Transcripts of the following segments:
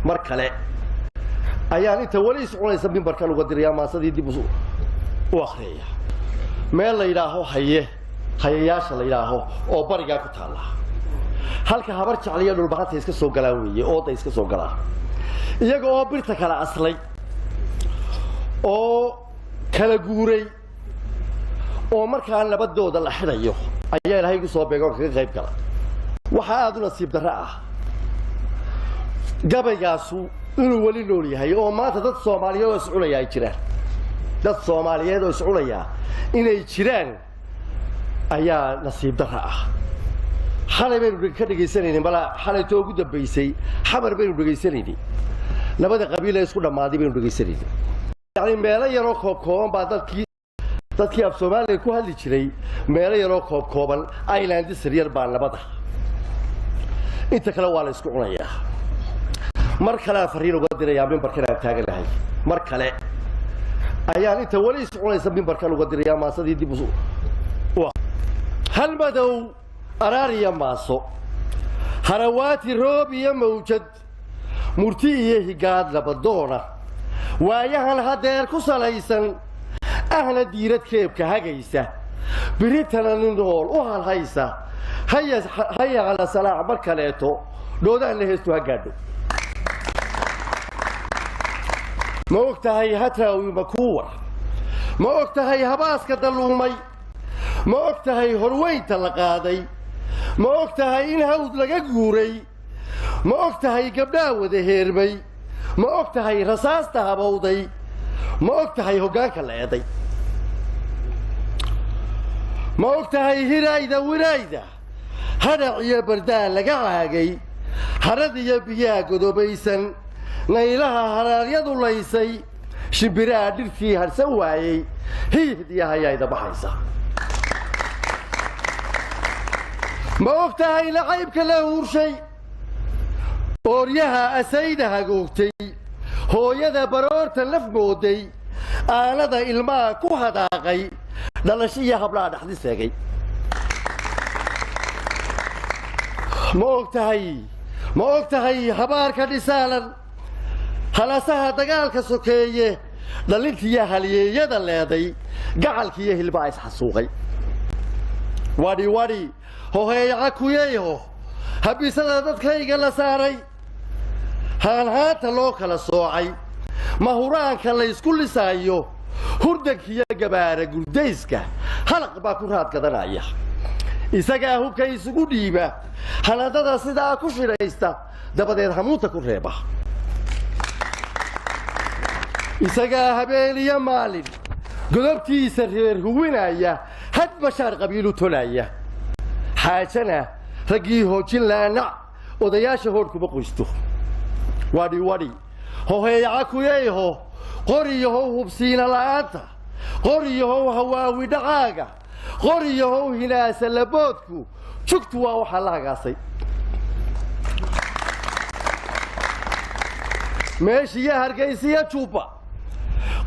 Mar kale ayaan inta weli iscunaysa mimbarkan uga dirayaa maasadii dib u akhriyaya. Meel la yidhaaho haye, hayayaasha la yidhaaho oo barigaa ku taalla, halka Habar Jecliya Dhulbahanta iska soo galaan weeye, ooda iska soo galaa, iyaga oo birta kala aslay oo kala guuray oo markaa nabadooda la xidhayo ayaa Ilaahay igu soo beego kaga qayb gala. Waxaa aada u nasiib darro ah gabaygaasu inuu weli nool yahay oo maanta dad Soomaaliyeed oo iscunaya ay jiraan, dad Soomaaliyeed oo iscunaya inay jiraan ayaa nasiib darro ah. Xalay baynu ka dhegaysanaynin, balaa xalaytoo ugu dambaysay Xamar baynu dhegaysanaynin, labada qabiil ee isku dhammaaday baynu dhegaysanaynin. Yacni meelo yaroo koobkooban baa dadkii af Soomaaliga ku hadli jiray, meelo yaroo koobkooban, islandisar yar baa nabada, inta kale waa la isku cunayaa. Mar kaleaan fariin uga dirayaa mimbarkan aan taaganahay. Mar kale ayaan inta weli iscunaysa mimbarkan uga dirayaa maasadii dib u. Hal madow araariya maaso, harawaati roob iyo mawjad, murti iyo higaad nabadoona, waayahan hadeer ku salaysan, ahna diirad keebka hagaysa, biritana nin nool u halhaysa, hayacala salaax. Mar kaleeto dhoodaanna heestu ha gaadho. Ma og tahay hatraawi makuuwar? Ma og tahay habaaska dalluumay? Ma og tahay horweynta la qaaday? Ma og tahay in hawd laga guuray? Ma og tahay gabdhaa wada heermay? Ma og tahay rasaasta habowday? Ma og tahay hoggaanka la eeday? Ma og tahay hiraayda wiraayda hadhac iyo bardaa laga caagay, harad iyo biyaha godobaysan, naylaha haraaryadu laysay, shimbiraha dhirtii hadhsan waayey, hiyihd iyo hayayda baxaysa? Ma og tahay lacaybka la huurshay, ooryaha asayda hagoogtay, hooyada baroorta laf mooday, aanada ilmaha ku hadaaqay, dhalasho iyo hablaha dhaxdi seegay? Ma og tahay, ma og tahay habaarka dhisaalan, halasaha dagaalka sokeeye, dhalintiiyo halyeeyada leeday, gacalkiiyo hilbaa isxasuuqay? Wadhi wadhi hoheeyaca kuyeyho, habisada dadkayga la saaray, haanhaanta loo kala soocay, mahuraanka laysku lisaayo, hurdankiiyo gabaara gurdayska, halaq baa ku raad gadanaya, isagaa hubka isugu dhiiba, hanadada sidaa ku shidhaysta, dabadeed hamuunta ku reeba, isagaa habeen iyo maalin godobtiisa reer huwinaya, had bashaar qabiilu tolaya, xaajana raggii hoojin laanac, odayaasha hoodh kuma qoysto. Wadhi wadhi hoheeyaca kuyeyho, qoriyahow hubsiina la'aanta, qoriyahow hawaawi dhacaaga, qoriyahow hinaasa laboodku, jugtu waa waxaa la hagaasay. Meeshiiyo Hargaysiyo Juubba,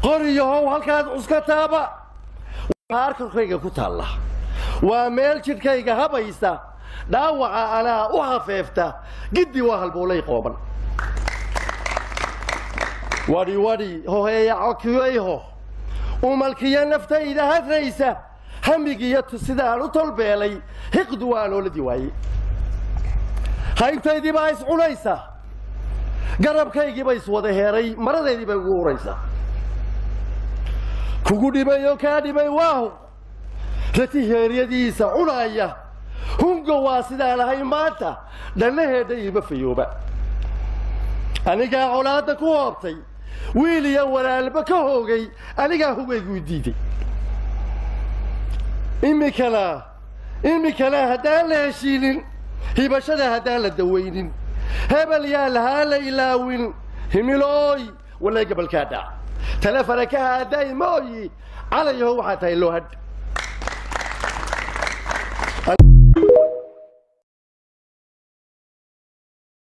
qoriyahow halkaad cuska taaba, haar korkayga ku taalla waa meel jidhkayga habaysa, dhaawaca anaa u hafeefta, giddi waa halboolay qooban. Wadhi wadhi hoheeyaco kiyeyho, umalkiyo naftayda hadraysa, hamigiyo sidaan u tolbeelay, hiqdu waa nooladii waayey, haybtaydii baa iscunaysa, garabkaygiiba iswada heeray, maradeydii bay ugu uraysa, kugu dhibay oo kaa dhibay waahu rati heeryadiisa cunaaya, hungo waa sidaan ahay maanta, dhannaheedha iima fayooba, anigaa colaadda ku hoobtay, wiil iyo walaalba ka hoogay, anigaa hugayguu diiday. Iminkana haddaan la heshiinin, hibashada haddaan la dawaynin, hebel yaa lahaa la ilaawin, himilooy walay gabalkaa dhac, taleefanakaha hadday mooyi calayaho waxaa tahay loo hadh.